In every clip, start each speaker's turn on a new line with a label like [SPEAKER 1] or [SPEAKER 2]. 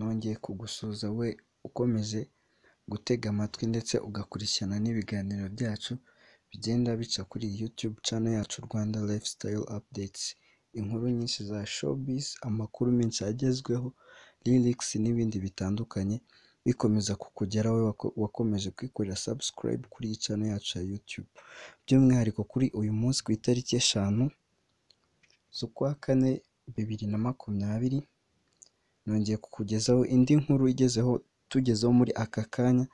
[SPEAKER 1] Nongeye kugusuhuza we ukomeje gutega amatwi ndetse ugakurikirana n'ibiganiro byacu bigenda bica kuri YouTube channel yacu Rwanda Lifestyle Updates. Inkuru nyinshi za showbiz, amakuru menshi agezweho, lyrics n'ibindi bitandukanye bikomeza kukugeraho wakomeje kwikorera subscribe kuri iyi channel yacu ya YouTube. By'umwihariko kuri uyu munsi ku itariki 5 z'ukwa 4 2020, nongeye kukugezaho indi nkuru igezeho tugezeho muri aka kanya,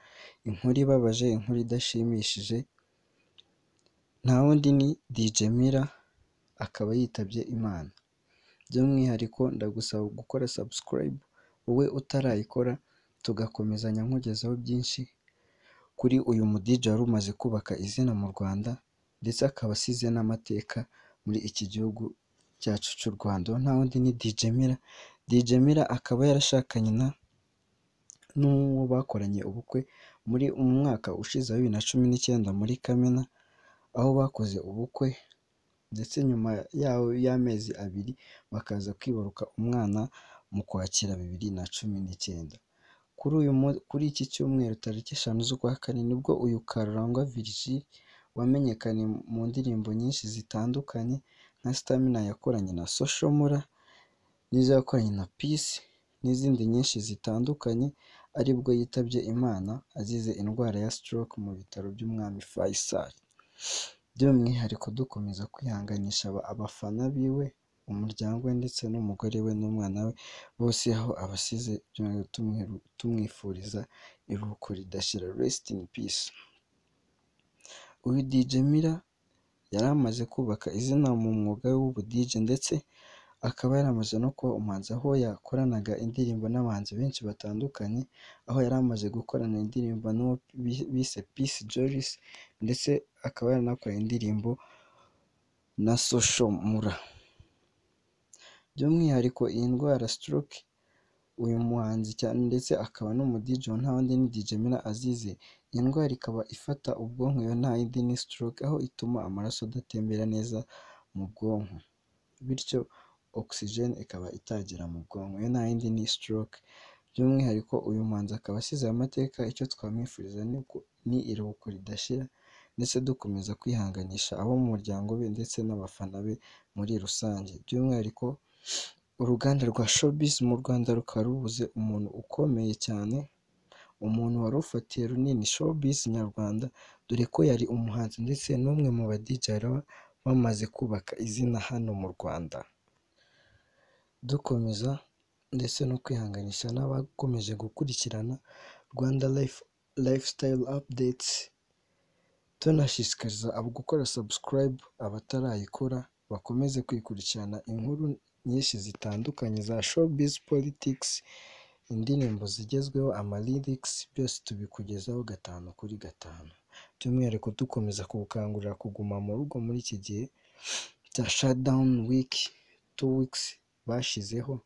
[SPEAKER 1] inkuru ibabaje, inkuru idashimishije. Nta wundi ni DJ Miller, akaba yitabye Imana. By'umwihariko ndagusaba gukora subscribe wowe utarayikora, tugakomezanya nkugezaho byinshi kuri uyu mu DJ wari umaze kubaka izina mu Rwanda, ndetse akaba asize n'amateka muri iki gihugu cyacu cy'u Rwanda. Nta wundi ni DJ Miller. DJ Miller akaba yarashakanye n'uwo bakoranye ubukwe muri mwaka ushize wa 2019 muri Kamena, aho bakoze ubukwe, ndetse nyuma yaho y'amezi 2 bakaza kwibaruka umwana mu Kwakira 2019. Kuri iki cyumweru tariki 5 z'ukwa 4 nibwo uyu Karurangwa Virgile wamenyekanye mu ndirimbo nyinshi zitandukanye nka Stamina yakoranye na Social Mula, n'izo yakoranye na Peace n'izindi nyinshi zitandukanye, aribwo yitabye Imana azize indwara ya stroke mu bitaro by'Umwami Faisal. By'umwihariko dukomeza kwihanganisha abafana biwe, umuryango we ndetse n'umugore we n'umwana we bose aho abasize, tumwifuriza iruhuko ridashira, rest in peace. Uyu DJ Miller yari amaze kubaka izina mu mwuga w'ubu DJ, ndetse akaba yaramaze no kuba umuhanzi, aho yakoranaga indirimbo n'abahanzi benshi batandukanye, aho yari amaze gukorana indirimbo n'uwo bise Peace Jolis, ndetse akaba yaranakoranye indirimbo na Social Mula. By'umwihariko iyi ndwara stroke uyu muhanzi cyane ndetse akaba n'umu DJ, nta wundi ni DJ Miller azize. Iyi ndwara ikaba ifata ubwonko, iyo nta yindi ni stroke, aho ituma amaraso adatembera neza mu bwonko, bityo oxygen ikaba itagera mu bwonko, iyo nta yindi ni stroke. By'umwihariko uyu muhanzi akaba asize amateka, icyo twamwifuriza ni iruhuko ridashira, ndetse dukomeza kwihanganisha abo mu muryango we ndetse n'abafana be muri rusange. By'umwihariko uruganda rwa showbiz mu Rwanda rukaba rubuze umuntu ukomeye cyane, umuntu wari ufatiye runini showbiz nyarwanda, dore ko yari umuhanzi ndetse n'umwe mu ba DJ bamaze kubaka izina hano mu Rwanda. Dukomeza ndetse no kwihanganisha n'abakomeje gukurikirana Rwanda Lifestyle Updates, tunashishikariza abo gukora subscribe abatarayikora bakomeze kwikurikirana inkuru nyinshi zitandukanye za showbiz, politics, indirimbo zigezweho, ama lyrics, byose tubikugezaho 5 kuri 5. By'umwihariko dukomeza kugukangurira kuguma mu rugo muri iki gihe cya shutdown week, 2 weeks bashizeho.